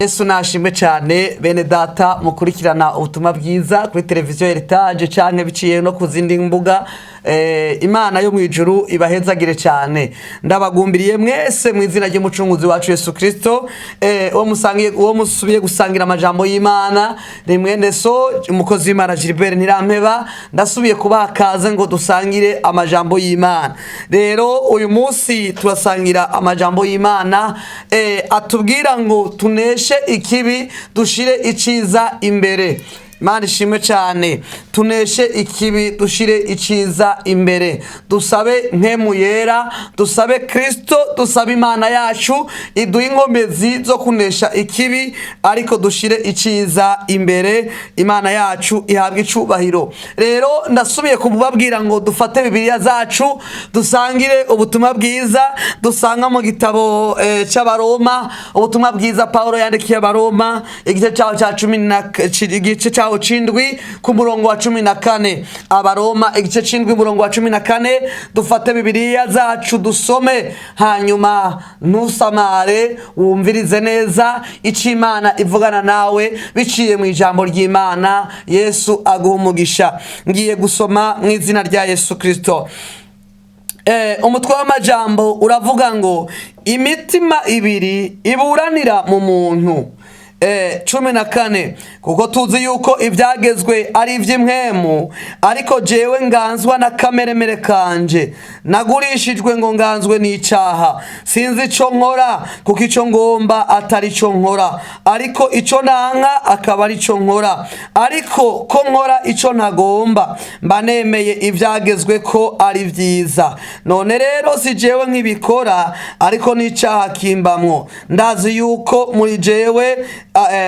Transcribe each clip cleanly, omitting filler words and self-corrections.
Yesu nashimwe cyane. Bene data mukurikirana ubutumwa bwiza kuri televiziyo Heritage canke biciye no ku zindi mbuga, Imana yo mu ijuru ibahezagire cyane. Ndabagumbiriye mwese mu izina ry'umucunguzi wacu Yesu Kristo. Uwo musangiye, uwo musubiye gusangira amajambo y'Imana ni mwene so, umukozi w'Imana Gilbert Ntirampeba. Ndasubiye kubaha kaze ngo dusangire amajambo y'Imana. Rero uyu munsi turasangira amajambo y'Imana atubwira ngo tuneshe ikibi, dushire iciza imbere. Imana ishimwe cyane. Tuneshe ikibi, dushire iciza imbere. Dusabe Mpwemu Yera, dusabe Kristo, dusabe Imana yacu iduhe inkomezi zo kunesha ikibi, ariko dushire iciza imbere. Imana yacu ihabwe icubahiro. Rero ndasubiye kubabwira ngo dufate Bibiliya zacu, dusangire ubutumwa bwiza dusanga mu gitabo cy'Abaroma, ubutumwa bwiza Paulo yandikiye Abaroma, igice cyaho cya cumi na igice cyaho c'indwi ku murongo wa 14. Abaroma igice c'indwi, umurongo wa 14. Dufate Bibiliya zacu dusome, hanyuma ntusamare, wumvirize neza icyo Imana ivugana nawe biciye mu ijambo ry'Imana. Yesu aguha umugisha. Ngiye gusoma mu izina rya Yesu Kristo. Umutwe w'amajambo uravuga ngo imitima ibiri iburanira mu muntu. 14: kuko tuzi yuko ibyagezwe ari iby'impwemu, ariko jewe nganzwa na kameremere kanje, nagurishijwe ngo nganzwe n'icaha. Sinzi ico nkora, kuko ico ngomba atari ico nkora, ariko ico nanka akaba ari ico nkora. Ariko ko nkora ico ntagomba, mba nemeye ibyagezwe ko ari byiza. None rero si jewe nkibikora, ariko n'icaha kimbamwo. Ndazi yuko muri jewe,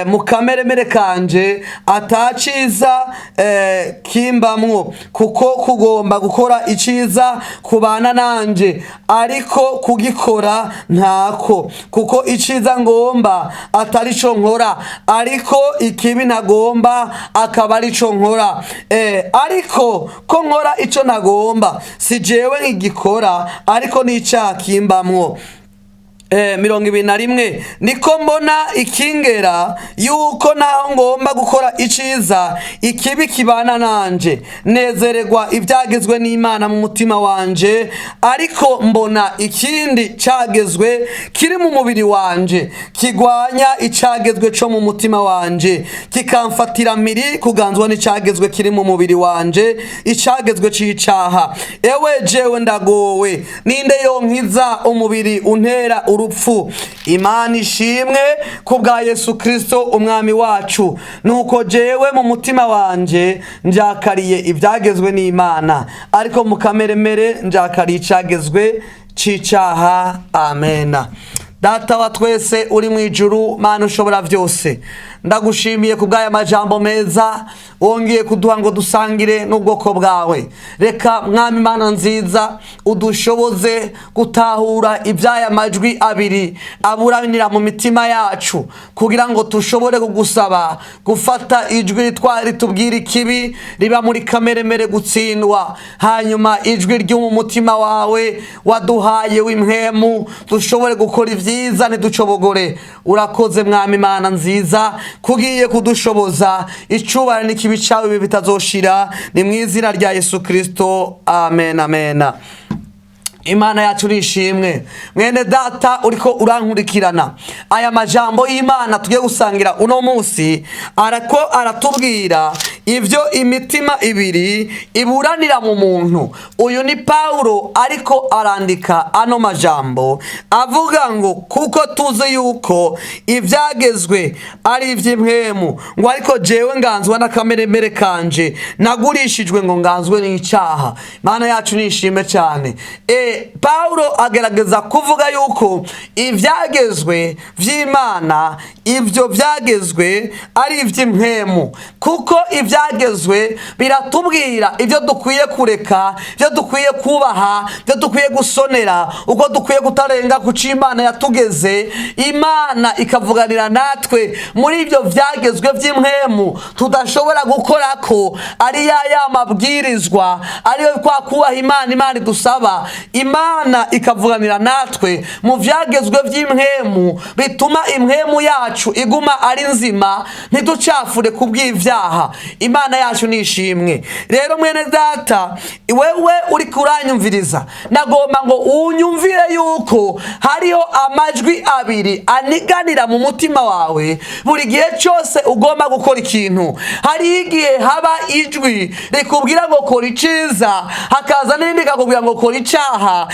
mu kameremere kanje, ataciza kimbamwo, kuko kugomba gukora iciza kubana nanje, ariko kugikora ntako. Kuko iciza ngomba atari co nkora, ariko ikibi ntagomba akaba ari co nkora. Ariko ko nkora ico ntagomba, si jewe nkigikora, ariko n'icaha kimbamwo. 21: niko mbona ikingera yuko naho ngomba gukora iciza, ikibi kibana nanje. Nezererwa ibyagezwe n'Imana mu mutima wanje, ariko mbona ikindi cagezwe kiri mu mubiri wanje kigwanya icagezwe co mu mutima wanje, kikamfatira mpiri kuganzwa n'icagezwe kiri mu mubiri wanje, icagezwe c'icaha. Ewe jewe, ndagowe! Ninde yonkiza umubiri untera urupfu? Imana ishimwe ku bwa Yesu Kristo umwami wacu. Nuko jewe mu mutima wanje njakariye ibyagezwe n'Imana, ariko mu kameremere njakariye icagezwe c'icaha. Amena. Data wa twese uri mu ijuru, Mana ushobora byose, ndagushimiye ku bw'aya majambo meza wongeye kuduha ngo dusangire n'ubwoko bwawe. Reka, Mwami Mana nziza, udushoboze gutahura iby'aya majwi abiri aburanira mu mitima yacu, kugira ngo dushobore kugusaba gufata ijwi ritubwira ikibi riba muri kameremere gutsindwa, hanyuma ijwi ryo mu mutima wawe waduhaye w'impwemu dushobore gukora ibyiza ntiducobogore. Urakoze, Mwami Mana nziza, kugiye kudushoboza. Icubahiro n'ikibi cawe ibi bitazoshira. Ni mu izina rya Yesu Kristo, amen, amen. Imana yacu nishimwe. Mwene data uriko urankurikirana, aya majambo y'Imana tugiye gusangira uno munsi arako aratubwira ibyo imitima ibiri iburanira mu muntu. Uyu ni Paulo ariko arandika ano majambo, avuga ngo kuko tuzi yuko ibyagezwe ari iby'impwemu, ngo ariko jewe nganzwa n'akameremere kanje, nagurishijwe ngo nganzwe n'icaha. Imana yacu nishime cyane. Paulo agerageza kuvuga yuko ibyagezwe by'Imana, ibyo byagezwe ari iby'impwemu, kuko ibyagezwe Ibyagezwe biratubwira ibyo dukwiye kureka, ibyo dukwiye kubaha, ibyo dukwiye gusonera, uko dukwiye kutarenga ku cyo Imana yatugeze. Imana ikavuganira natwe muri ibyo byagezwe by'impwemu tudashobora gukora, ko ari ya mabwirizwa, ariyo kwa kubaha Imana Imana idusaba. Imana ikavuganira natwe mu byagezwe by'impwemu bituma impwemu yacu iguma ari nzima, ntiducafure ku bw'ibyaha. Imana yacu ni ishimwe. Rero mwene data, wewe uri kuranyumviriza, nagomba ngo unyumvire yuko hariho amajwi abiri aniganira mu mutima wawe buri gihe cyose ugomba gukora ikintu. Hariho igihe haba ijwi rikubwira ngo kora iciza, hakaza n'irindi rikakubwira ngo kora icaha.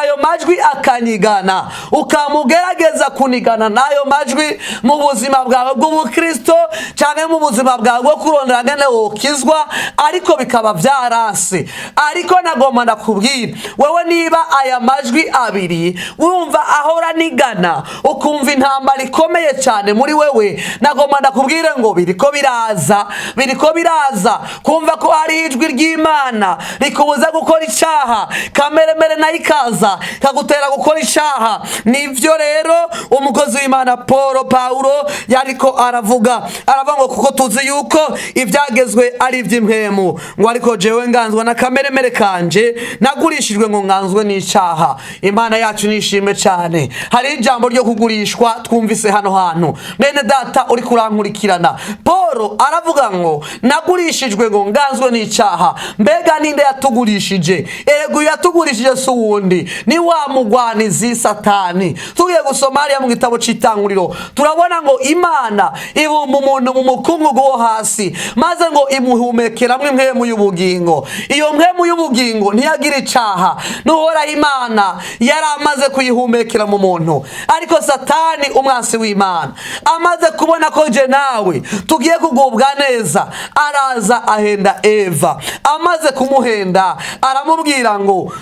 Ayo majwi akanigana, ukamugerageza kunigana n'ayo majwi mu buzima bwawe bw'ubukristo cyangwa mu buzima bwawe bwo kurondera ngene wokizwa, ariko bikaba byaranse. Ariko nagomba ndakubwira wewe, niba aya majwi abiri wumva ahora nigana, ukumva intambara ikomeye cyane muri wewe, nagomba ndakubwire ngo biriko biraza, biriko biraza. Kumva ko hari ijwi ry'Imana rikubuza gukora icyaha, kameremere nayo ikaza ikagutera gukora icyaha. Nivyo rero umukozi w'Imana Paul Paulo yariko aravuga, aravuga ngo kuko tuzi yuko ibyagezwe ari iby'impwemu, ngo ariko jewe nganzwa na kameremere kanje, nagurishijwe ngo nganzwe n'icyaha. Imana yacu nishimwe cyane. Hari ijambo ryo kugurishwa twumvise hano hantu. Mwene data uri kurankurikirana, Paul aravuga ngo nagurishijwe ngo nganzwe n'icyaha. Mbega ninde yatugurishije? Erega yatugurishije si uwundi, ni wa mugwanizi Satani. Tugiye gusoma hariya mu gitabo c'Itanguriro, turabona ngo Imana ibumba umuntu mu mukungugu wo hasi, maze ngo imuhumekeramwo impwemu y'ubugingo. Iyo mpwemu y'ubugingo ntiyagira icaha, n'Uhoraho Imana yari amaze kuyihumekera mu muntu. Ariko Satani, umwansi w'Imana, amaze kubona ko je nawe tugiye kugubwa neza, araza ahenda Eva. Amaze kumuhenda, aramubwira ngo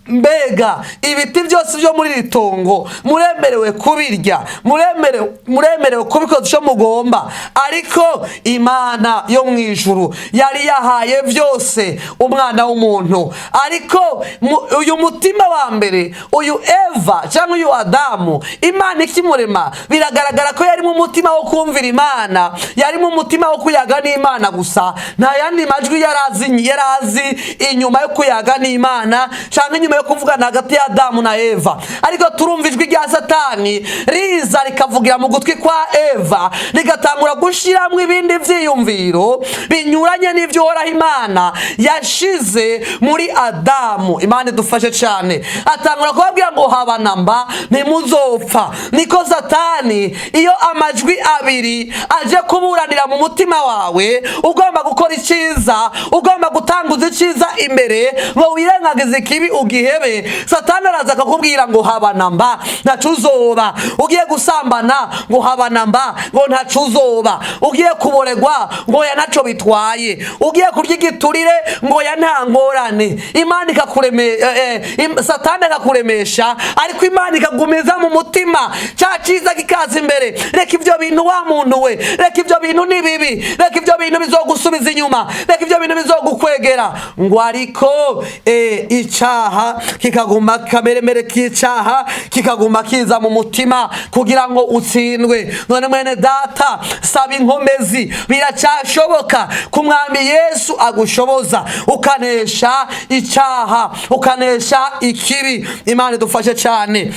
mbega ibiti byose byo muri iri tongo muremerewe kubirya, muremerewe kubikoza icyo mugomba. Ariko Imana yo mu ijuru yari yahaye byose umwana w'umuntu. Ariko uyu mutima wa mbere, uyu Eva cyangwa uyu Adamu, Imana ikimurema biragaragara ko yari mu mutima wo kumvira Imana, yari mu mutima wo kuyaga n'Imana gusa. Nta yandi majwi yari azi inyuma yo kuyaga n'Imana cyangwa inyuma yo kuvugana hagati ya Adamu na Eva. Ariko turumva ijwi rya Satani riza rikavugira mu gutwi kwa Eva, rigatangura gushyiramo ibindi byiyumviro binyuranye n'ibyo Uhoraho Imana yashize muri Adamu. Imana idufashe cyane. Atangura kubabwira ngo haba namba, ntimuzopfa. Niko Satani, iyo amajwi abiri aje kuburanira mu mutima wawe, ugomba gukora icyiza, ugomba gutanguza icyiza imbere ngo wirengagize ikibi ugihebe, Satani araza akakubwira ngo haba namba, ntaco uzoba. Ugiye gusambana, ngo haba namba, ngo ntaco uzoba. Ugiye kuboregwa, ngo ya ntaco bitwaye. Ugiye kurya igiturire, ngo ya nta ngorane. Imana ikakureme, Satani akakuremesha, ariko Imana ikagumiza mu mutima cya cyiza kikaza imbere. Reka ibyo bintu wa muntu we, reka ibyo bintu ni bibi, reka ibyo bintu bizogusubiza inyuma, reka ibyo bintu bizogukwegera. Ngo ariko icyaha kikaguma, kameremere k'icyaha kikaguma kiza mu mutima kugira ngo utsindwe. None mwene data, saba inkomezi. Biracyashoboka ku Mwami Yesu agushoboza ukanesha icyaha, ukanesha ikibi. Imana idufashe cyane.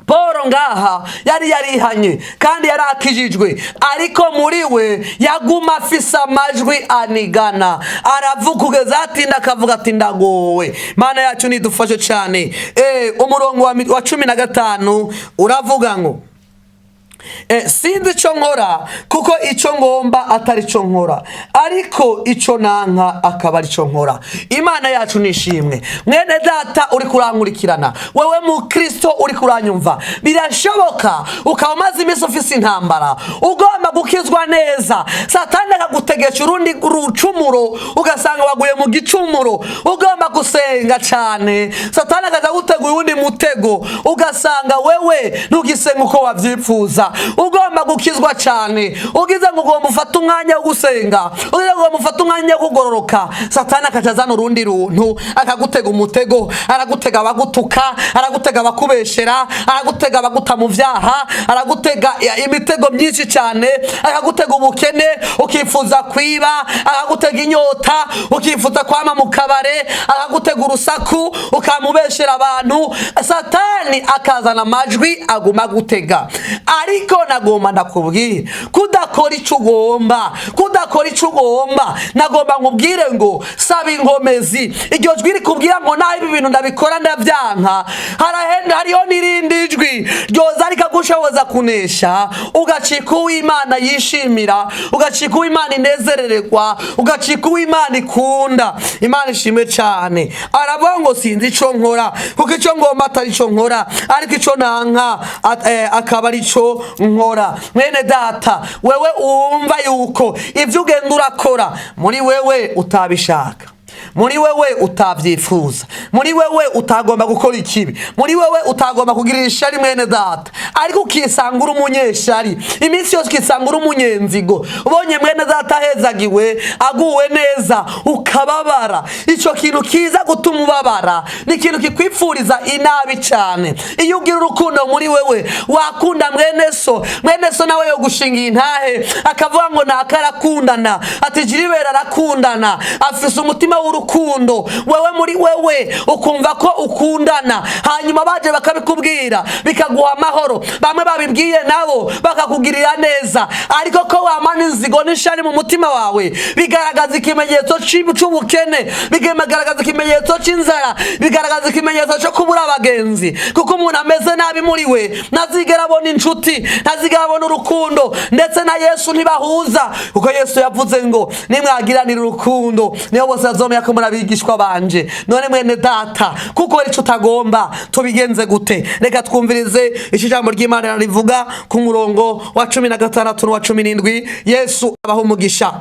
Paul ngaha yari yarihanye kandi yari akijijwe, ariko muri we yaguma afise amajwi anigana. Aravuga kugeza atinda akavuga ati ndagowe. Mana yacu nidufashe cyane. Umurongo wa 15 uravuga ngo sinzi icyo nkora, kuko icyo ngomba atari cyo nkora, ariko icyo nanka akaba ari cyo nkora. Imana yacu nishimwe. Mwene data uri kurankurikirana, wewe mu Kristo uri kuranyumva, birashoboka ukaba umaze iminsi ufise intambara, ugomba gukizwa neza, Satani akagutegesha urundi rucumuro, ugasanga waguye mu gicumuro. Ugomba gusenga cyane, Satani akaza gutegura uwundi mutego, ugasanga wewe ntugisenga uko wabyifuza. Ugomba gukizwa cyane, ugize ngo ugomba ufate umwanya wo gusenga, ugize ngo ugomba ufate umwanya wo kugororoka, Satani akaca azana urundi runtu, akagutega umutego. Aragutega abagutuka, aragutega abakubeshera, aragutega abaguta mu vyaha, aragutega imitego myinshi cyane, akagutega ubukene ukifuza kwiba, akagutega inyota ukifuza kwama mu kabare, akagutega urusaku ukamubeshera abantu. Satani akazana amajwi aguma gutega. Ariko nagomba ndakubwira, kudakora ico ugomba, kudakora ico ugomba, nagomba nkubwire ngo saba inkomezi. Iryo jwi rikubwira ngo naho ibi bintu ndabikora ndavyanka, harahenda hariho n'irindi jwi ryoza rikagushoboza kunesha, ugacika uw'Imana yishimira, ugacika uw'Imana inezerererwa, ugacika uw'Imana ikunda. Imana ishimwe cyane. Aravuga ngo sinzi ico nkora, kuko ico ngomba atari ico nkora, ariko ico nanka akaba ari ico nkora. Mwene data, wewe wumva yuko ivyo ugenda urakora muri wewe utabishaka, muri wewe utabyifuza, muri wewe utagomba gukora ikibi, muri wewe utagomba kugirira ishari mwene data, ariko ukisanga uri umunyeshari iminsi yose, ukisanga uri umunyenzigo, ubonye mwene data ahezagiwe, aguwe neza, ukababara. Icyo kintu kiza gutuma ubabara ni ikintu kikwifuriza inabi cyane. Iyo ugira urukundo muri wewe, wakunda mwene so, mwene so nawe yogushinga intahe, akavuga ngo naka arakundana, ati Jiribera arakundana, afise umutima w'urukundo. Wewe muri wewe ukumva ko ukundana, hanyuma baje bakabikubwira, bikaguha amahoro. Bamwe babibwiye nabo bakakugirira neza. Ariko ko wamana inzigo n'ishari mu mutima wawe, bigaragaza ikimenyetso c'ubukene, bigaragaza ikimenyetso c'inzara, bigaragaza ikimenyetso cyo kubura abagenzi, kuko umuntu ameze nabi muri we ntazigera abona inshuti, ntazigera abona urukundo. Ndetse na Yesu ntibahuza, kuko Yesu yavuze ngo nimwagiranira urukundo niyo bose bazomenya ko muri abigishwa banje. None mwene data, kuko icyo utagomba, tubigenze gute? Reka twumvirize icyo ijambo ry'Imana rivuga ku murongo wa 16 n'uwa 17. Yesu abaho umugisha.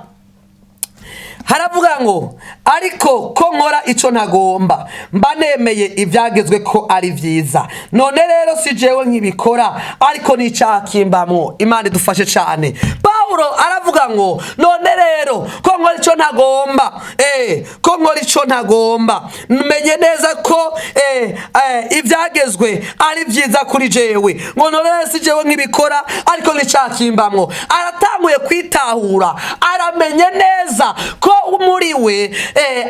Haravuga ngo ariko ko nkora icyo ntagomba, mba nemeye ibyagezwe ko ari byiza. None rero si jewe nkibikora, ariko n'icyaha kimbamwo. Imana idufashe cyane. Pawulo aravuga ngo none rero ko nkora icyo ntagomba, ko nkora icyo ntagomba, menye neza ko ibyagezwe ari byiza kuri jewe. Ngo none rero si jewe nkibikora, ariko n'icyaha kimbamwo. Aratanguye kwitahura, aramenye neza ko muri we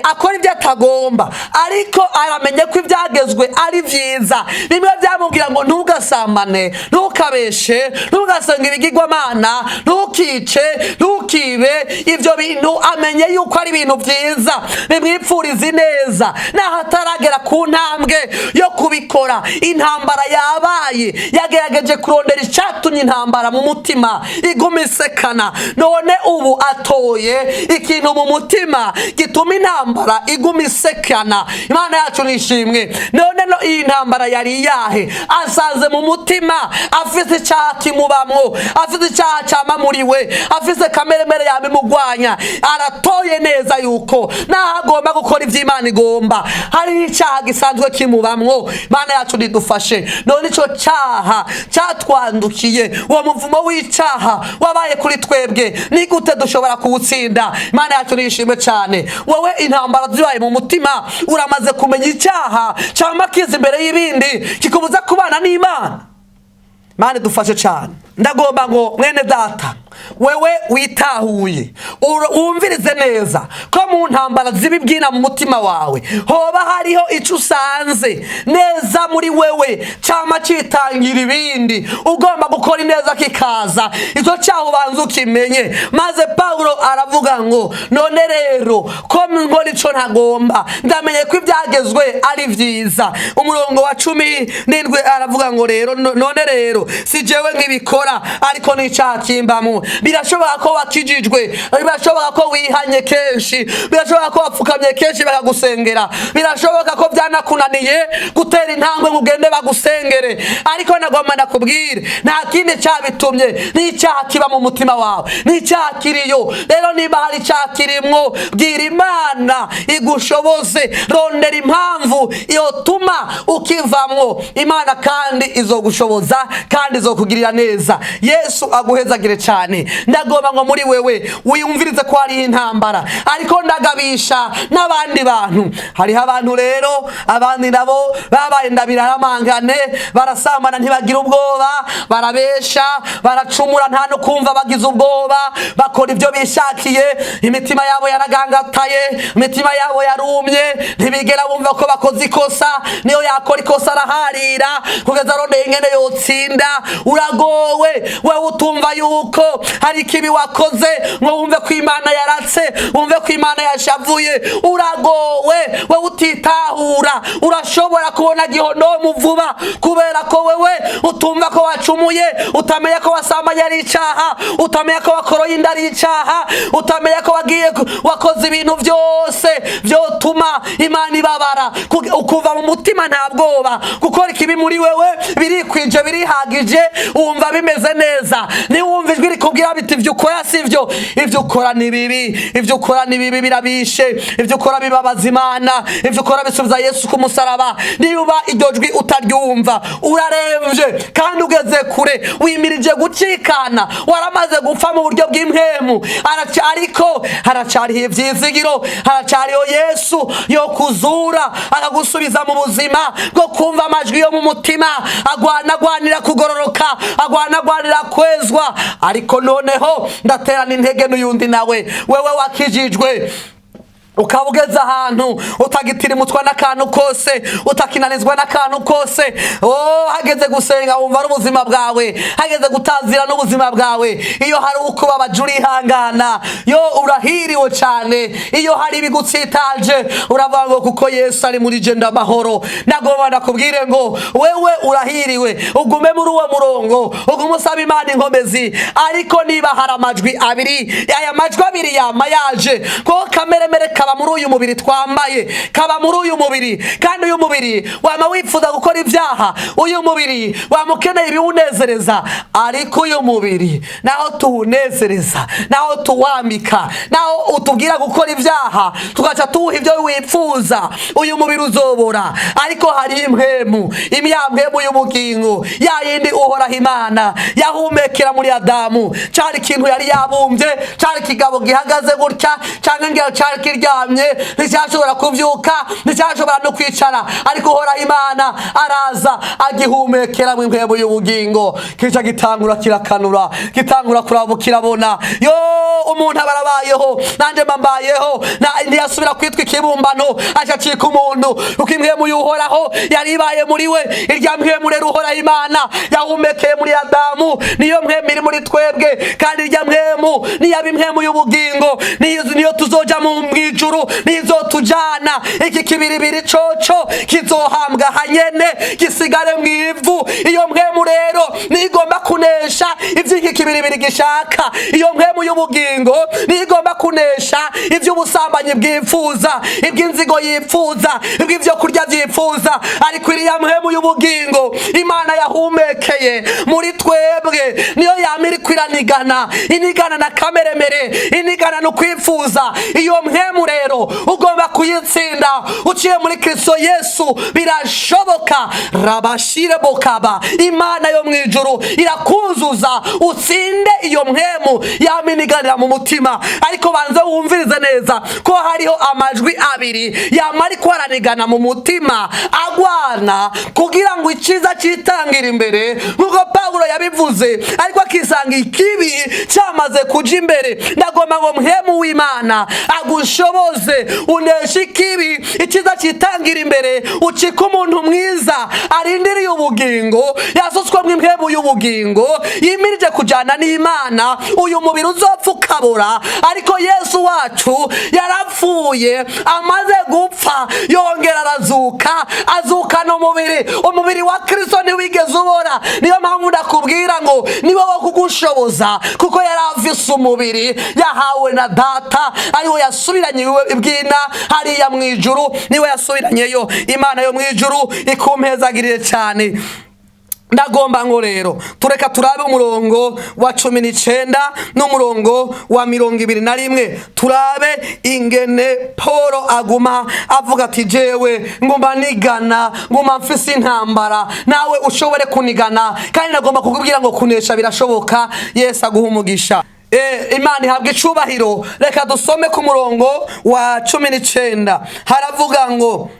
akora ibyo atagomba, ariko aramenye ko ibyagezwe ari byiza. Bimwe byamubwira ngo ntugasambane, ntukabeshe, ntugasenge ibigirwamana, ntukice, ntukibe, ibyo bintu amenye yuko ari ibintu byiza bimwipfuriza ineza. Naho ataragera ku ntambwe yo kubikora, intambara yabaye. Yagerageje kurondera icyatumye intambara mu mutima iguma isekana. None ubu atoye ikintu mu mutima gituma intambara iguma isekana. Imana yacu nishimwe. None no iyi ntambara yari iyahe? Asanze mu mutima afise icyaha kimubamwo, afise icyaha cyama muri we, afise kameremere yabimugwanya. Aratoye neza yuko naho agomba gukora iby'Imana igomba, hariho icyaha gisanzwe kimubamwo. Imana yacu nidufashe. None icyo cyaha cyatwandukiye, uwo muvumo w'icyaha wabaye kuri twebwe, ni gute dushobora kuwutsinda? Imana yacu nishimwe cyane. Wowe intambara zibaye mu mutima, uramaze kumenya icyaha cyangwa kiza imbere y'ibindi kikubuza kubana n'Imana. Imana idufashe cyane. Ndagomba ngo mwene data, wewe witahuye, wumvirize neza ko mu ntambara z'ibibwina mu mutima wawe hoba hariho icyo usanze neza muri wewe cyama citangira ibindi, ugomba gukora ineza kikaza. Icyo cyaha ubanza ukimenye. Maze Pawulo aravuga ngo none rero ko nkora ico ntagomba, ndamenye ko ibyagezwe ari byiza. Umurongo wa 17 aravuga ngo rero none rero si jewe nkibikora, ariko n'icyaha kimbamwo. Birashoboka ko wakijijwe, birashoboka ko wihanye kenshi, birashoboka ko wapfukamye kenshi bakagusengera, birashoboka ko byanakunaniye gutera intambwe ngo ugende bagusengere. Ariko nagomba ndakubwire, nta kindi cyabitumye, n'icyaha kiba mu mutima wawe, n'icyaha kiriyo. Rero niba hari icyaha kirimwo, bwira Imana igushoboze, rondera impamvu yotuma ukivamwo. Imana kandi izogushoboza kandi izokugirira neza. Yesu aguhezagire cyane. Ndagomba ngo muri wewe wiyumvirize ko hariho intambara, ariko ndagabisha n'abandi bantu. Hariho abantu rero, abandi nabo babaye ndabiraramangane, barasambana ntibagira ubwoba, barabesha, baracumura nta no kumva bagize ubwoba, bakora ibyo bishakiye, imitima yabo yaragangataye, imitima yabo yarumye, ntibigera bumva ko bakoze ikosa. Niyo yakora ikosa araharira kugeza arondeye ingene yotsinda. Uragowe wewe utumva yuko hari ikibi wakoze ngo wumve ko Imana yaratse, wumve ko Imana yashavuye. Uragowe wewe utitahura. Urashobora kubona gihonomu vuba kubera ko wewe utumva ko wacumuye, utamenya ko wasambanye ari icaha, utamenya ko wakoroye inda ari icaha, utamenya ko wagiye wakoze ibintu byose byotuma Imana ibabara. Ukuva mu mutima nta bwoba, gukora ikibi muri wewe birikwije, birihagije, wumva bimeze neza. Niwumva ijwi rikubwira biti ibyo ukora si byo, ibyo ukora ni bibi, ibyo ukora ni bibi, birabishe, ibyo ukora bibabaza Imana, ibyo ukora bisubiza Yesu ku musaraba. Niba iryo jwi utaryumva, uraremvye kandi ugeze kure, wimirije gucikana, waramaze gupfa mu buryo bw'impwemu. Ariko haracariho ivyizigiro, haracariho Yesu yo kuzura akagusubiza mu buzima bwo kumva amajwi yo mu mutima, agwanagwanira kugororoka, agwanagwanira kwezwa. Ariko noneho ndaterana intege n'uyundi nawe, wewe wakijijwe ukaba ugeze ahantu utagitirimutwa n'akantu kose, utakinanizwa n'akantu kose. Oh, hageze gusenga wumva ari ubuzima bwawe, hageze gutazira n'ubuzima bwawe. Iyo hari ukubabaje urihangana, yo urahiriwe cyane. Iyo hari ibigutsitaje uravuga ngo kuko Yesu ari muri je ndamahoro. Nagomba ndakubwire ngo wewe urahiriwe, ugume muri uwo murongo, ugume usaba Imana inkomezi. Ariko niba hari amajwi abiri, aya majwi abiri yama yaje, kuko kameremere kaba muri uyu mubiri twambaye, kaba muri uyu mubiri, kandi uyu mubiri wama wifuza gukora ibyaha, uyu mubiri wama ukeneye ibiwunezereza. Ariko uyu mubiri naho tuwunezereza, naho tuwambika, naho utubwira gukora ibyaha tugaca tuwuha ibyo wifuza, uyu mubiri uzobora. Ariko hari impwemu, imyampwemu y'ubugingo, ya yindi Uhoraho Imana yahumekera muri Adamu. Cari ikintu yari yabumbye, cari ikigabo gihagaze gutya, canke ngira cari kiryamye, nticyashobora kuvyuka, nticyashobora no kwicara. Ariko Uhoraho Imana araza agihumekera mu impwemu y'ubugingo, kica gitangura kirakanura, gitangura kuraba, kirabona. Yo, umuntu aba arabayeho, nanje mba mbayeho, ntiyasubira kwitwa ikibumbano, aca acika umuntu, kuko impwemu y'Uhoraho yari ibaye muri we. Irya mpwemu rero Uhoraho Imana yahumekeye muri Adamu niyo mpwemu iri muri twebwe, kandi irya mpwemu niyaba impwemu y'ubugingo, niyo tuzoja mu ijuru, nizotujana. Iki kibiribiri coco kizohambwa hanyene, gisigare mu ivu. Iyo mpwemu rero nigomba kunesha ivy'iki kibiribiri gishaka. Iyo mpwemu y'ubugingo nigomba kunesha ivy'ubusambanyi bwifuza, iby'inzigo yifuza, iby'ivyo kurya vyifuza. Ariko iriya mpwemu y'ubugingo Imana yahumekeye muri twebwe niyo yama iriko iranigana, inigana na kameremere, inigana no kwifuza. Iyo mpwemu rero ugomba kuyitsinda uciye muri Kristo Yesu, birashoboka. Rabashire bokaba, Imana yo mwijuru irakuzuza utsinde iyo mpwemu yama iniganira mu mutima. Ariko banza wumvirize neza ko hariho amajwi abiri yama ariko aranigana mu mutima, agwana kugira ngo iciza citangira imbere, nkuko Pawulo yabivuze, ariko akisanga ikibi cyamaze kuja imbere. Ndagomba ngo mpwemu w'Imana agushoboze uneshe ikibi, iciza citangira imbere, ucike umuntu mwiza arindiriye ubugingo, yasutswemo impwemu y'ubugingo, yimirije kujana n'Imana. Uyu mubiri uzopfa ukabora, ariko Yesu wacu yarapfuye, amaze gupfa yongera arazuka, azukana umubiri. Umubiri wa Kristo ntiwigeze Ntiwigeze ubora. Niyo mpamvu ndakubwira ngo niwe wo kugushoboza, kuko yari afise umubiri yahawe na Data, ariwe yasubiranye iwe ibwina hariya mu ijuru, niwe yasubiranyeyo. Imana yo mu ijuru ikumpezagirire cyane. Ndagomba ngo rero tureka turabe umurongo wa 19 n'umurongo wa 21, turabe ingene Paul aguma avuga ati: "Jewe nguma nigana, nguma mfise intambara." Nawe ushobore kunigana, kandi nagomba kukubwira ngo kunesha birashoboka. Yesu aguha umugisha. Imana ihabwa icubahiro. Reka dusome ku murongo wa 19. Haravuga ngo: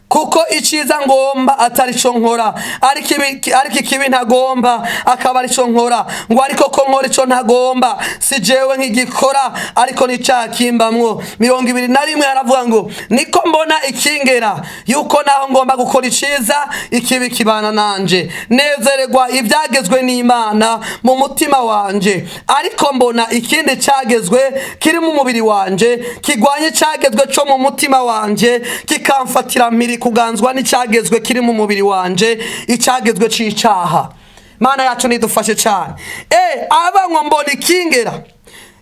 "Kuko iciza ngomba atari cyo nkora, ariko ikibi ntagomba akaba ari cyo nkora. Ngo ariko ko nkora ico ntagomba, si jewe nkigikora, ariko ni kimbamwo." 21 aravuga ngo: "Niko mbona ikingera yuko naho ngomba gukora iciza, ikibi kibana nanje. Nezererwa ibyagezwe n'Imana mu mutima wanje, ariko mbona ikindi cyagezwe kiri mu mubiri wanje kigwanye icyagezwe cyo mu mutima wanje, kikamfatira mpiri kuganzwa n'icyagezwe kiri mu mubiri wanje, icyagezwe c'icaha." Mana yacu nidufashe cyane. Aba ngo: "Mbona ikingera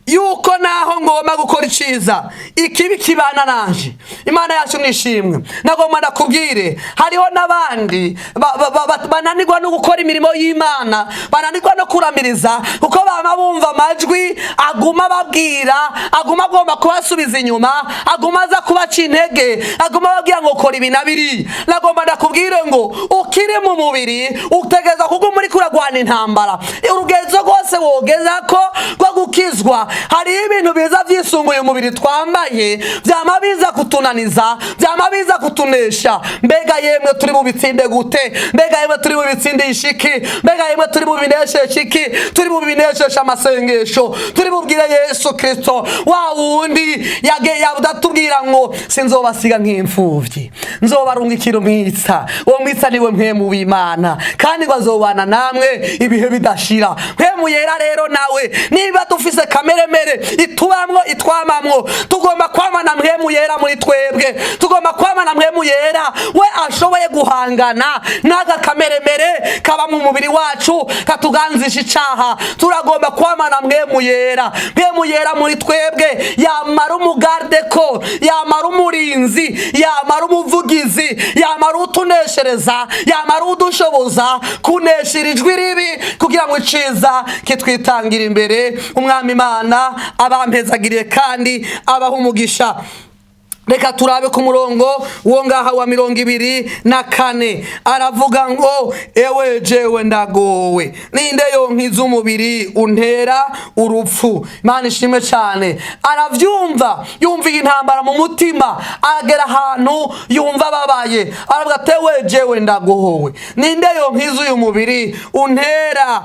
yuko naho ngomba gukora iciza, ikibi kibana nanje." Imana yacu nishimwe. Nagomba ndakubwire, hariho n'abandi bananirwa no gukora imirimo y'Imana, bananirwa no kuramiriza, kuko bama bumva amajwi aguma babwira, aguma agomba kubasubiza inyuma, aguma aza kubaca intege, aguma ababwira ngo kora ibi na biriya. Nagomba ndakubwire ngo ukiri mu mubiri utegereza kuguma uriko uragwana intambara. Urugenzo rwose wogeza ko rwo gukizwa, hariho ibintu biza byisumbuye umubiri twambaye, byama biza kutunaniza, byama biza kutunesha. Mbega yemwe, turi bubitsinde gute? Mbega yemwe, turi bubitsindishe iki? Mbega yemwe, turi bubineseshe iki? Turi bubineseshe amasengesho. Turi bubwire Yesu Kristo, wa wundi yadatubwira ngo: "Sinzobasiga nk'imfuvyi, nzobarungikira umwitsa. Uwo mwitsa niwe Mpwemu w'Imana, kandi ngo azobana namwe ibihe bidashira." Mpwemu Yera rero nawe, niba dufise kameremere itubamwo, itwamamwo, tugomba kwamana Mpwemu Yera muri twebwe. Tugomba kwamana Mpwemu Yera, we ashoboye guhangana n'aka kameremere kaba mu mubiri wacu katuganzisha icaha. Turagomba kwamana Mpwemu Yera. Mpwemu Yera muri twebwe yamara umugarde ko yamara umurinzi, yamara umuvugizi, yamara utuneshereza, yamara udushoboza kuneshera ijwi ribi kugira ngo iciza kitwitangira imbere. Umwami Imana abampezagiriye kandi abaha umugisha. Reka turabe ku murongo wo ngaha wa 24. Aravuga ngo: "Ewe jewe, ndagowe! Ninde yonkiza umubiri untera urupfu?" Imana ishimwe cyane. Aravyumva, yumva iyi ntambara mu mutima, agera ahantu yumva ababaye, aravuga ati: "Ewe jewe, ndagowe! Ninde yonkiza uyu mubiri untera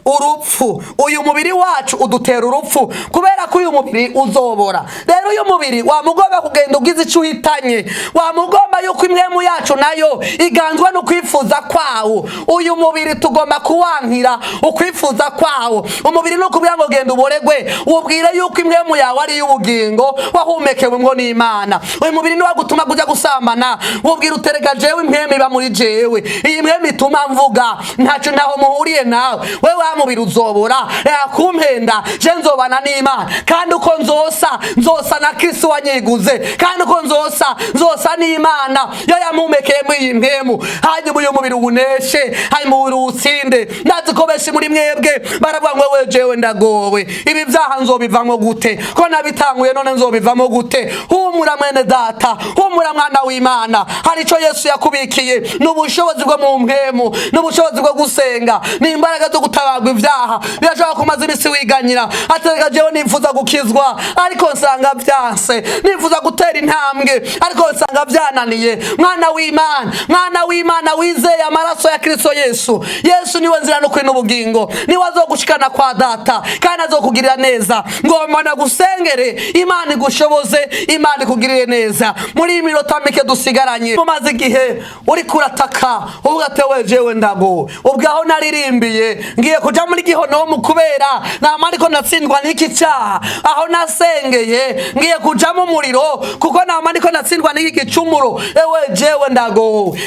urupfu?" Uyu mubiri wacu udutera urupfu kubera ko uyu mubiri uzobora. Rero uyu mubiri wamugomba kugenda ugize icyo uhitanye, wamugomba yuko imwemu yacu nayo iganzwa no kwifuza kwawo. Uyu mubiri tugomba kuwankira ukwifuza kwawo. Umubiri ni ukubwira ngo genda uboregwe, ubwire yuko imwemu yawe ari iy'ubugingo wahumekewe ngo n'Imana. Uyu mubiri ni wagutuma kujya gusambana, ubwira uterega: "Jewe imwemu iba muri jewe, iyi mwemu ituma mvuga, ntacyo ntaho muhuriye nawe. We wa mubiri uzobora, reka kumpenda. Je nzobana n'Imana, kandi uko nzosa nzosa na Kristo wanyiguze, kandi uko nzosa nzosa n'Imana yo yampumekeyemo iyi mpemu." Hanyuma uyu mubiri uwuneshe, hanyuma umubiri uwutsinde. Ndazi ko benshi muri mwebwe baravuga ngo: "We jewe ndagowe, ibi byaha nzobivamo gute? Ko nabitanguye, none nzobivamo gute?" Humura mwene data, humura mwana w'Imana. Hari icyo Yesu yakubikiye, ni ubushobozi bwo mu mpemu, ni ubushobozi bwo gusenga, ni imbaraga zo gutabagwa ibyaha. Birashobora kumaza iminsi wiganyira, atereka: "Jewe nifuza gukizwa ariko nsanga byanse, nifuza gutera intambwe ariko nsanga byananiye." Mwana w'Imana, mwana w'Imana wizeye amaraso ya Kristo Yesu, Yesu niwe nzira n'ukuri n'ubugingo, niwe azogushikana kwa Data kandi azokugirira neza. Ngomba nagusengere, Imana igushoboze, Imana ikugirire neza muri iyi minota mike dusigaranye. Umaze igihe uriko urataka uvuga ati: "We jewe ndago, ubwo aho naririmbiye ngiye kuja muri gihonomu kubera nama ariko natsindwa n'iki cyaha, aho nasengeye ngiye kujamo umuriro." Kuko nama ndiko natsindwa n'iki gicumuro. Ewe jewe ndagowe.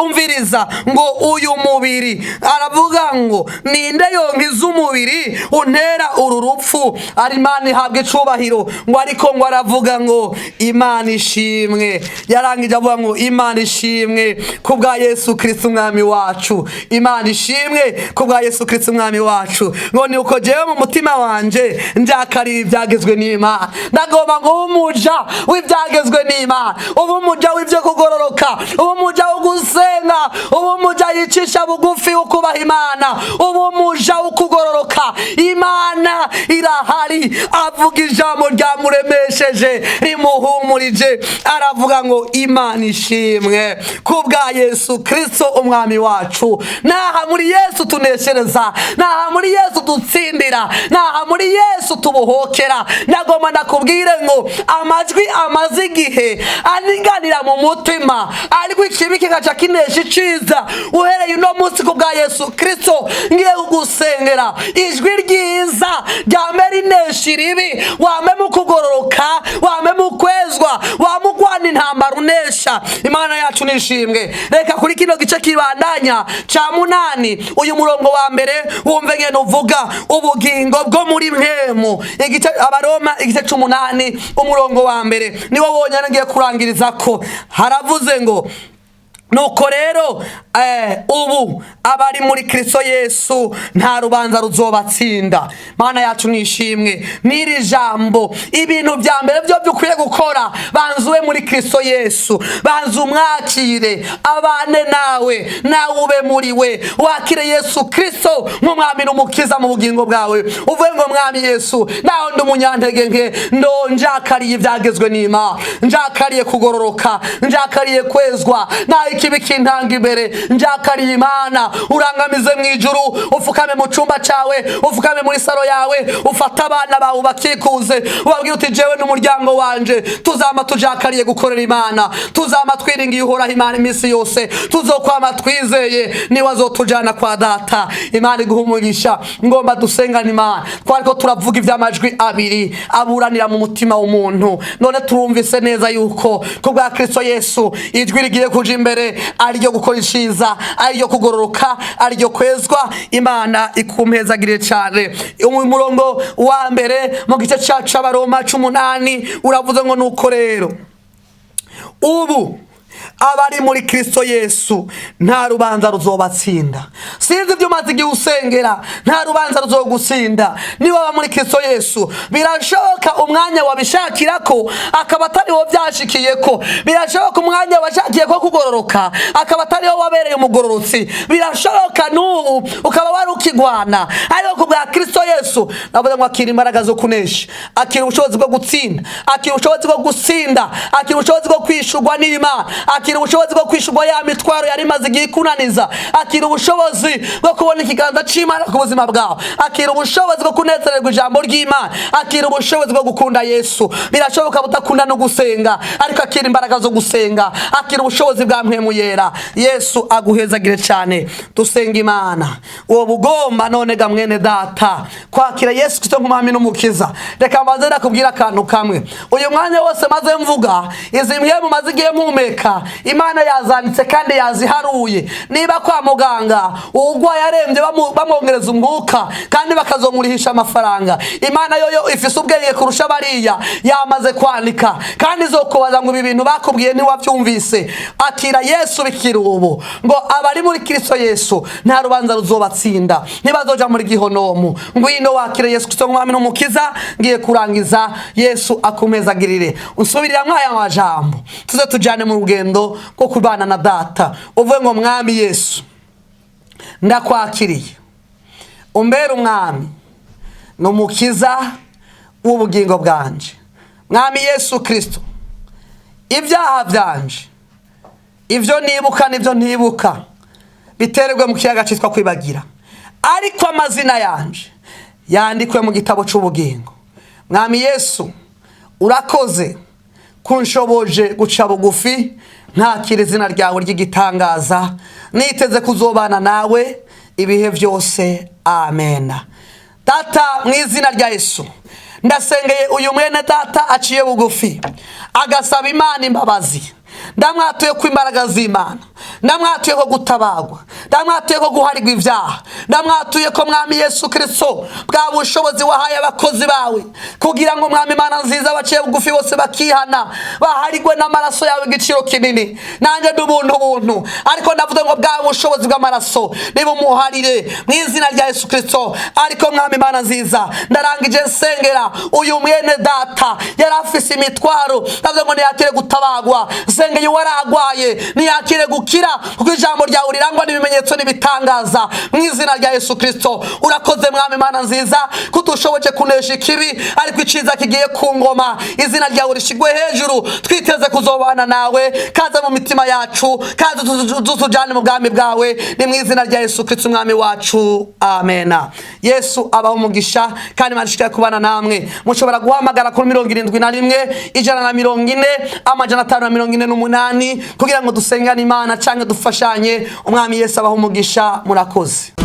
Umviriza ngo uyu mubiri, aravuga ngo ninde yonkiza umubiri untera uru rupfu? Ari Imana ihabwa icubahiro. Ngo ariko ngo aravuga ngo Imana ishimwe. Yarangije avuga ngo Imana ishimwe kubwa Yesu Kristo umwami wacu. Imana ishimwe kubwa Yesu Kristo umwami wacu. Ngo ni uko jewe mu mutima wanje njakarira ibyagezwe n'Imana. Ndagomba ngo ube umuja w'ibyagezwe n'Imana, ube umuja w'ibyo kugororoka, ube umuja wo gusenga, ube umuja yicisha bugufi wo kubaha Imana, ube umuja wo kugororoka. Imana irahari. Avuga ijambo ryamuremesheje, rimuhumurije. Aravuga ngo Imana ishimwe kubwa Yesu Kristo umwami wacu. Naha muri Yesu tuneshereza, naha muri Yesu dutsindira, naha muri Yesu tubohokera. Nagomba ndakubwire ngo amajwi amaze igihe aniganira mu mutima, ariko ikibi kigaca kinesha iciza. Uhereye uno munsi, ku bwa Yesu Kristo, ngiye kugusengera ijwi ryiza ryame rinesha iribi, wame mu kugororoka, wame mu kwezwa, wame ugwana intambara unesha. Imana yacu nishimwe. Reka kuri kino gice kibandanya ca 8, uyu murongo wa mbere, wumve ngene uvuga ubugingo bwo muri mpemu. Igice Abaroma igice c'8, umurongo wa mbere, niwo wonyene ngiye kurangiriza ko. Haravuze ngo nuko rero ubu abari muri Kristo Yesu nta rubanza ruzobatsinda. Mana yacu nishimwe. N'iri jambo, ibintu bya mbere byo dukwiye gukora, banzuwe muri Kristo Yesu, banzu umwakire abane nawe, nawe ube muri we. Wakire Yesu Kristo nk'umwami n'umukiza mu bugingo bwawe. Uvuge ngo Mwami Yesu, naho ndi umunyantege nke, ndo njakariye ibyagezwe n'Imana, njakariye kugororoka, njakariye kwezwa, naho ikibi kintanga imbere, njakariye Imana. Urangamize mu ijuru, ufukame mu cumba cawe, ufukame muri saro yawe, ufate abana bawe ubakikuze, ubabwire uti jewe n'umuryango wanje tuzama tujakariye gukorera Imana, tuzama twiringiye Uhoraho Imana iminsi yose, tuzokwama twizeye niwe azotujana kwa Data. Imana iguha umugisha. Ngomba dusengana Imana. Twariko turavuga ivy'amajwi abiri aburanira mu mutima w'umuntu. None turumvise neza yuko ku bwa Kristo Yesu ijwi rigiye kuja imbere ariryo gukora iciza, ariryo kugororoka, ariryo kwezwa. Imana ikumpezagirire cyane. Umurongo wa mbere mu gice cacu c'Abaroma c'8 uravuze ngo nuko rero ubu abari muri Kristo Yesu nta rubanza ruzobatsinda. Sinzi ibyo umaze igihe usengera, nta rubanza ruzogutsinda niba waba muri Kristo Yesu. Birashoboka umwanya wabishakira ko akaba atari wo byashikiye ko, birashoboka umwanya washakiye ko kugororoka akaba atari wo wabereye umugororotsi, birashoboka n'ubu ukaba wari ukigwana. Ariko ku bwa Kristo Yesu navuze ngo akira imbaraga zo kunesha, akira ubushobozi bwo gutsinda, akira ubushobozi bwo gutsinda, akira ubushobozi bwo kwishurwa n'Imana, akira ubushobozi bwo kwishurwa ya mitwaro yari imaze igihe ikunaniza, akira ubushobozi bwo kubona ikiganza c'Imana ku buzima bwawe, akira ubushobozi bwo kunezererwa ijambo ry'Imana, akira ubushobozi bwo gukunda Yesu. Birashoboka budakunda no gusenga, ariko akira imbaraga zo gusenga, akira ubushobozi bwa mpwemu yera. Yesu aguhezagire cyane. Dusenga Imana. Uwo bugomba none ga mwene data kwakira Yesu Kristo nk'umwami n'umukiza, reka mbanze ndakubwira akantu kamwe. Uyu mwanya wose maze mvuga, izi mpwemu maze igihe mpumeka, Imana yazanditse kandi yaziharuye. Niba kwa muganga uwugwaye arembye bamwongereza umwuka kandi bakazomurihisha amafaranga, Imana yoyo ifise ubwenge kurusha bariya, yamaze kwandika kandi izokubaza ngo ibi bintu bakubwiye ntiwabyumvise. Akira Yesu bikiri ubu. Ngo abari muri Kristo Yesu nta rubanza ruzobatsinda, ntibazoja muri gihonomu. Ngwino wakire Yesu Kristo nk'umwami n'umukiza. Ngiye kurangiza. Yesu akumezagirire. Unsubiriramwo aya majambo, tuze tujane mu rugendo rwo kubana na Data. Uvuge ngo Mwami Yesu, ndakwakiriye, umbere umwami n'umukiza w'ubugingo bwanje. Mwami Yesu Kristo, ibyaha byanje, ibyo nibuka n'ibyo ntibuka, biterwe mu kiyaga cyitwa kwibagira, ariko amazina yanje yandikwe mu gitabo c'ubugingo. Mwami Yesu, urakoze kunshoboje guca bugufi ntakira izina ryawe ry'igitangaza. Niteze kuzobana nawe ibihe byose. Amen. Data, mu izina rya Yesu, Ndasengeye uyu mwene data aciye bugufi agasaba Imana imbabazi. Ndamwatuye ko imbaraga z'Imana, ndamwatuye ko gutabagwa, ndamwatuye ko guharigwa ibyaha, ndamwatuye ko, Mwami Yesu Kirisito, bwa bushobozi wahaye abakozi bawe kugira ngo, Mwami Imana nziza, baciye bugufi bose bakihana baharigwe n'amaraso yawe igiciro kinini. Nanjye ndi ubuntu buntu, ariko ndavuga ngo bwa bushobozi bw'amaraso nibumuharire mu izina rya Yesu Kirisito. Ariko, Mwami Imana nziza, ndarangije nsengera uyu mwene data yari afise imitwaro. Ndavuga ngo ntiyakire gutabagwa. Nsengeye uwaragwaye, ntiyakire gukira, kuko ijambo ryawe rirangwa n'ibimenyetso n'ibitangaza mu izina rya Yesu Kirisito. Urakoze, Mwami Imana nziza, kutushoboje kunesha ikibi, ariko iciza kigiye ku ngoma. Izina ryawe rishigwe hejuru. Twiteze kuzobana nawe. Kaza mu mitima yacu, kaza tutujane mu bwami bwawe. Ni mu izina rya Yesu Kirisito Umwami wacu, amena. Yesu abaho umugisha kandi Imana ishikaye kubana namwe. Mushobora guhamagara kuri 71 140 548 kugira ngo dusengane Imana canke dufashanye. Umwami Yesu abaho umugisha. Murakoze.